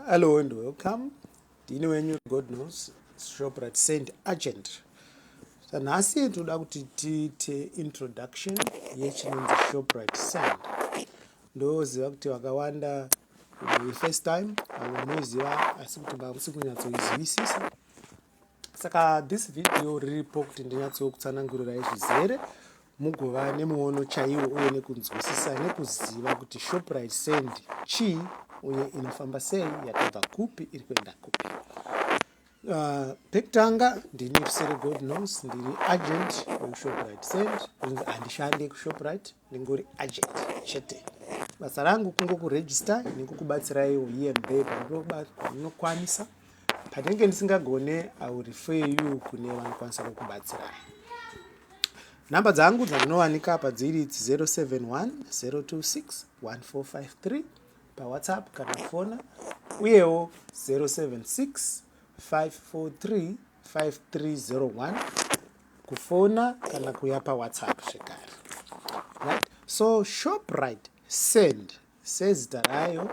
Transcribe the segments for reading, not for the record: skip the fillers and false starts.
Hello and welcome. Ndini wenyu God Knows, Shoprite Send agent. Nhasi toda kuti tiite introduction yechinonzi Shoprite Send. Ndoziva kuti vakawanda first time, vamwe munoiziva asi kuti hamusi kunyatsoizwisisa. Saka this video riripo kuti ndinyatsokutsanangurirai zvizere, mugova nemuono chaiwo uye nekunzwisisa nekuziva kuti Shoprite Send chii uye inofamba sei, yakabva kupi, iri kuenda kupi. Pekutanga, ndini Rusere God Knows, ndiri agent wekuShoprite Send. Handishande kuShoprite, ndingori agent chete. Basa rangu kungokuregister nekukubatsiraiwo here and there pamunokwanisa. Panenge ndisingagone, I will refer you kune vanokwanisa kukubatsirai. Nhamba dzangu dzandinowanika padziri 071 026 1453 paWhatsApp kana fona, uyewo 076 543 5301 kufona kana kuya paWhatsApp zvekare. Right, so Shoprite Send, sezita rayo,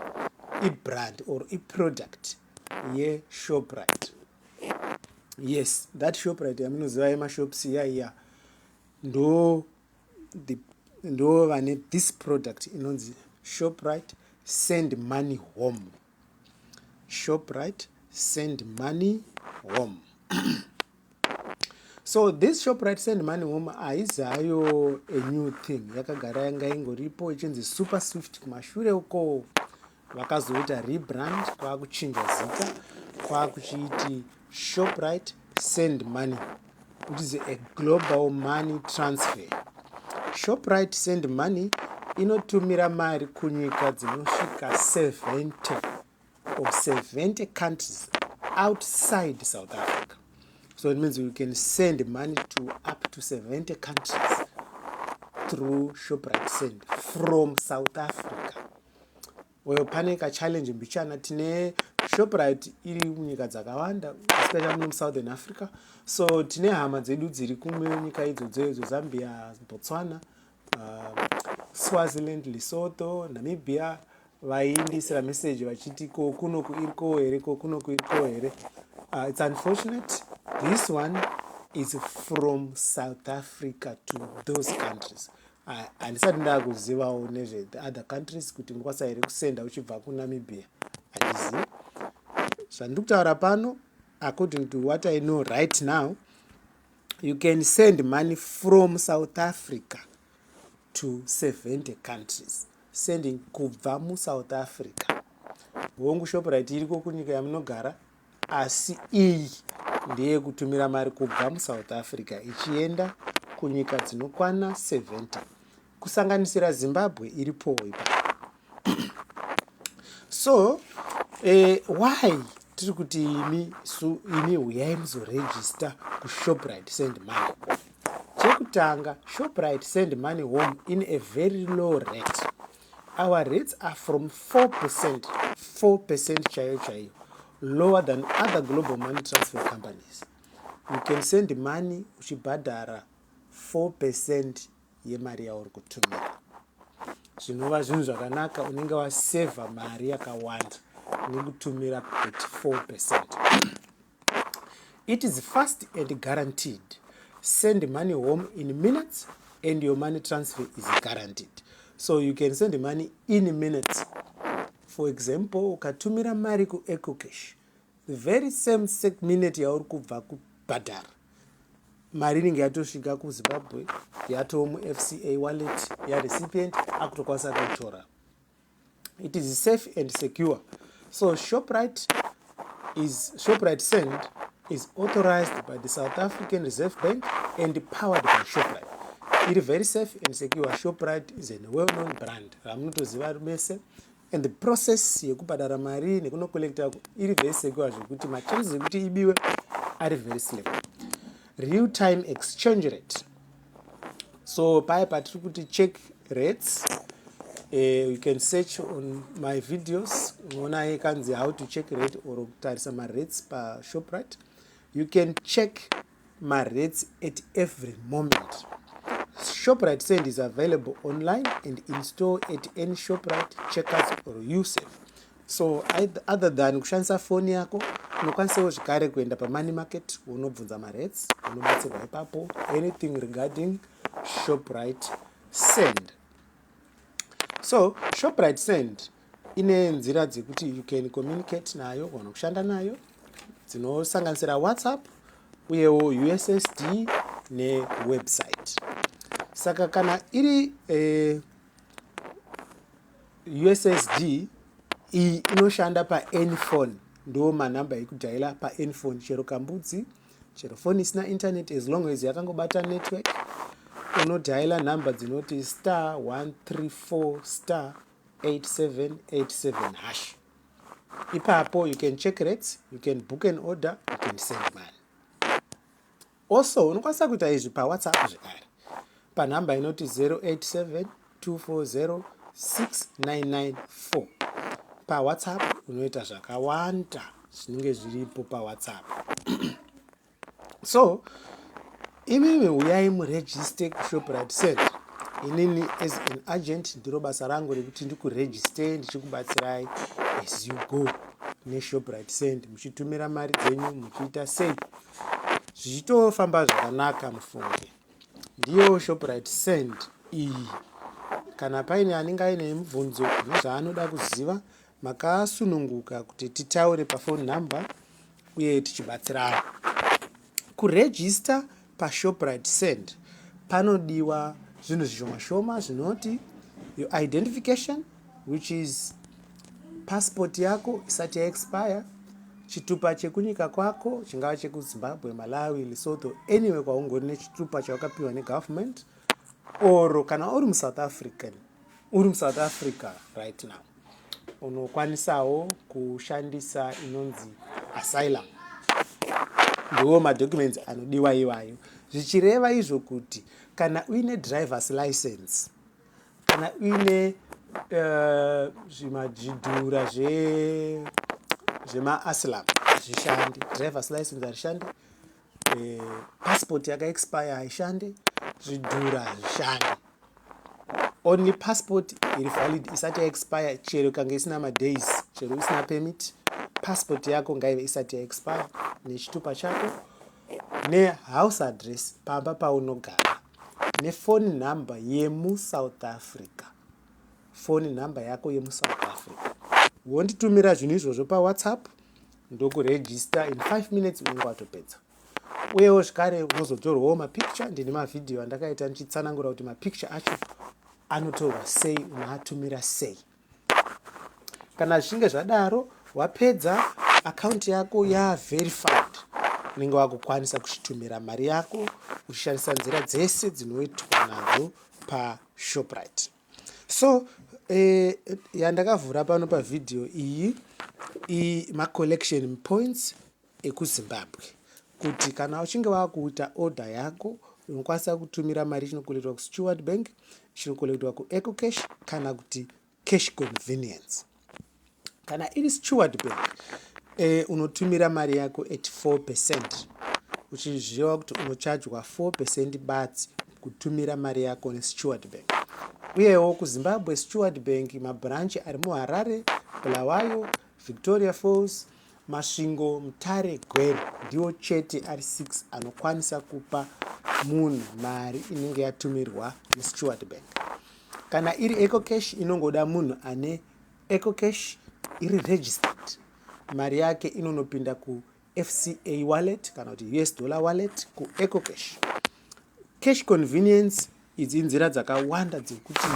ibrand or iproduct yeShoprite. Yes, that Shoprite yamunoziva yemashops iya iya, ndo vane this product inonzi Shoprite Send Money Home. Shoprite Send Money Home. So this Shoprite Send Money Home haizi hayo a new thing, yakagara yanga ingoripo ichinzi Super Swift kumashure uko. Vakazoita rebrand, kwakuchinja zita, kwakuchiiti Shoprite Send Money, which is a global money transfer. Shoprite Send Money inotumira mari kunyika dzinosvika 70 or 70 countries outside South Africa. So it means you can send money to up to 70 countries through Shoprite Send from South Africa. Well, pane kachallenge mbichana. Tine Shoprite iri munyika dzakawanda, especially muno muSouthern Africa. So tine hama dzedu dziri kunyika idzodzo idzo: Zambia, Botswana, Swaziland, Lesotho, Namibia. Vaindisira message vachiti, "Ko kunoku iriko here? Ko kunoku iriko here?" It's unfortunate, this one is from South Africa to those countries. Handisati ndakuzivawo nezve the other countries, kuti unokwanisa here kusenda uchibva kuNamibia, handizivi. Zvandiri kutaura pano, according to what I know right now, you can send money from South Africa to 70 countries, sending kubva muSouth Africa. Hongu, Shoprite iriko kunyika yamunogara, asi iyi ndeyekutumira mari kubva muSouth Africa ichienda kunyika dzinokwana 70, kusanganisira Zimbabwe iripowo ipapo. So why tiri kuti imi su imi huyai muzoregister kuShoprite Send Money? Chekutanga, Shoprite Send Money Home in a very low rate. Our rates are from 4%, 4% chaiyo chaiyo, lower than other global money transfer companies. You can send money uchibhadhara 4% yemari yauri kutumira, zvinova zvinhu zvakanaka. Unenge wasevha mari yakawanda nekutumira at 4%. It is fast and guaranteed. Send money home in minutes and your money transfer is guaranteed. So you can send money in minutes. For example, ukatumira mari kuEcoCash, the very same minute yauri kubva kubhadhara, mari inenge yatosvika kuZimbabwe, yatoo muFCA wallet yarecipient, akutokwanisa kuitora. It is safe and secure. So Shoprite Send is authorized by the South African Reserve Bank and powered by Shoprite. Iri very safe and secure. Shoprite is a well known brand ramunotoziva mese, and the process yekubhadhara mari nekunocollecta iri very secure, zvekuti machances ekuti ibiwe ari very slim. Real time exchange rate. So paya patiri kuti check rates, you can search on my videos, unoona ikanzi "How to check rate" or kutarisa marates paShoprite. You can check marates at every moment. Shoprite Send is available online and in store at any Shoprite, Checkers or Usave. So So other than kushandisa foni yako, unokwanisawo zvekare kuenda pamoney market, unobvunza marates, unobatsirwa ipapo, anything regarding Shoprite Send. So Shoprite Send ine nzira dzekuti you can communicate nayo kana kushanda nayo, dzinosanganisira WhatsApp, uyewo USSD newebsite. Saka kana iri USSD, iyi inoshanda paany phone. Ndo manhamba ekudhaila paany phone, chero kambudzi, chero foni isina internet, as long as yakangobata network, unodhaila nhamba dzinoti *134*8787#. Ipapo you can check rates, you can book an order, you can send money. Also unokwanisa kuita izvi paWhatsApp zvekare panhamba inoti 087 240 6994. PaWhatsApp unoita zvakawanda zvinenge zviripo paWhatsApp. So imimi uyai muregister kuShoprite Send. Inini as an agent, ndiro basa rangu rekuti ndikuregister, ndichikubatsirai as you go neShoprite Send, muchitumira mari dzenyu, muchiita sei, zvichitofamba zvakanaka. Mufunge, ndiyo Shoprite Send iyi. Kana paine anenge aine mubvunzo nezvaanoda kuziva, makasununguka kuti titaure pafoni number uye tichibatsirana. Kuregister paShoprite Send panodiwa zvinhu zvishoma shoma zvinoti your identification, which is passport yako isati yaexpire, chitupa chekunyika kwako, chingava chekuZimbabwe, Malawi, Lesotho, anyway kwaungori nechitupa chawakapiwa negovernment, or kana uri muSouth African, uri muSouth Africa right now, unokwanisawo kushandisa inonzi asylum. Ndiwo madocuments anodiwa iwayo, zvichireva izvo kuti kana uine driver's license, kana uine zvimajidhura zvemaasylum, hazvishandi. Driver's license harishandi, passport yakaexpire haishandi, zvidhura hazvishandi. Only passport iri valid, isati yaexpire, chero kange isina madays, chero isina permit, passport yako ngaive isati yaexpire, nechitupa chako, nehouse address, pamba paunogara, nefoni number yemuSouth Africa, foni number yako yemuSouth Africa. Wonditumira zvinhu izvozvo paWhatsApp, ndokuregister in 5 minutes, unenge watopedza. Uyewo zvekare unozotorwawo mapicture. Ndine mavhidhiyo andakaita ndichitsanangura kuti mapicture acho anotorwa sei, unoatumira sei. Kana zvichinge zvadaro, wapedza, akaunti yako yaverified, unenge wakukwanisa kuchitumira mari yako uchishandisa nzira dzese dzinoitwa nadzo paShoprite. So yandakavhura pano pavhidhiyo iyi macollection points ekuZimbabwe, kuti kana uchinge wakuita order yako, unokwanisa kutumira mari ichinocollectwa kuSteward Bank, ichinocollectwa kuEcoCash kana kuti Cash Convenience. Kana iri Steward Bank, unotumira mari yako at 4%, uchiziva kuti unochajwa 4% badzi kutumira mari yako neSteward Bank. Uyewo kuZimbabwe, Steward Bank mabranch ari muHarare, Bulawayo, Victoria Falls, Masvingo, Mutare, Gweru, ndiwo chete ari 6 anokwanisa kupa munhu mari inenge yatumirwa neSteward Bank. Kana iri EcoCash, inongoda munhu ane EcoCash iri registered. Mari yake inonopinda kuFCA wallet kana kuti US dollar wallet kuEcoCash. Cash Convenience, idzi inzira dzakawanda dzekuti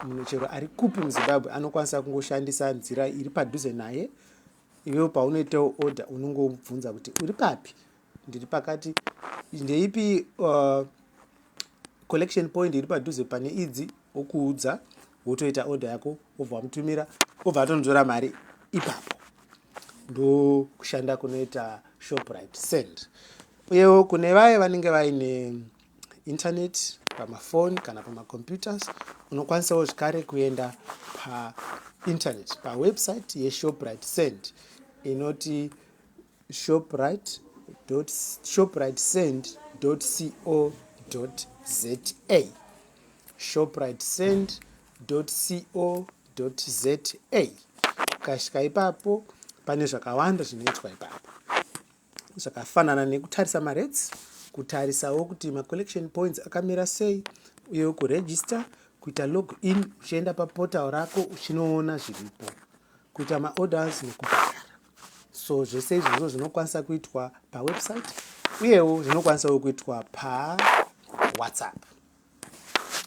munhu chero ari kupi muZimbabwe anokwanisa kungoshandisa nzira iri padhuze naye. Iwewo paunoitawo order, unongobvunza kuti uri papi, ndiri pakati, ndeipi collection point iri padhuze pane idzi, wokuudza, wotoita order yako, wobva wamutumira, wobva atonzora mari ipapo. Ndokushanda kunoita Shoprite Send. Uyewo kune vaya vanenge vaine internet pamafoni kana pamacomputers, unokwanisawo zvekare kuenda painternet, pawebsite yeShoprite Send inoti shopritesend.co.za, shopritesend.co.za. Ukasvika ipapo, pane zvakawanda zvinoitwa ipapo, zvakafanana nekutarisa marates, kutarisawo kuti macollection points akamira sei, uyewo kuregister, kuita log in uchienda paportal rako uchinoona zviripo, kuita maorders nekubhadhara. So zvese izvozvo zvinokwanisa kuitwa pawebsite, uyewo zvinokwanisawo kuitwa paWhatsApp.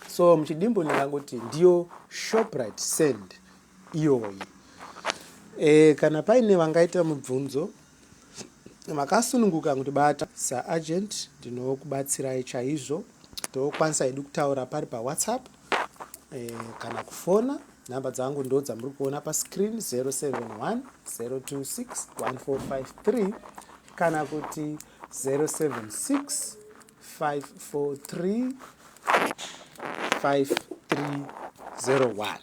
So muchidimbu ndingangoti ndiyo Shoprite Send iyoyi. Kana paine vangaita mubvunzo, makasununguka kundibata saagent, ndinokubatsirai chaizvo. Tokwanisa hedu kutaura pari paWhatsApp kana kufona. Nhamba dzangu ndo dzamuri kuona pascreen, 071 026 1453 kana kuti 076 543 5301.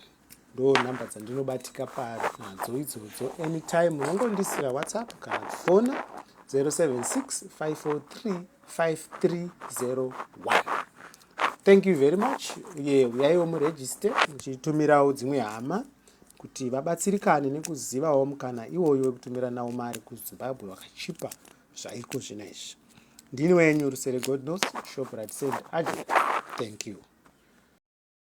Ndo nhamba dzandinobatika panadzo idzodzo. Anytime unongondisira WhatsApp kana kufona 076 543 5301. Thank you very much. Uye uyaiwo muregister, muchitumirawo dzimwe hama kuti vabatsirikane nekuzivawo mukana iwoyo wekutumira nawo mari kuZimbabwe wakachipa zvaiko zvino izvi. Ndini wenyu Rusere Godnos, Shoprite Send agent. Thank you.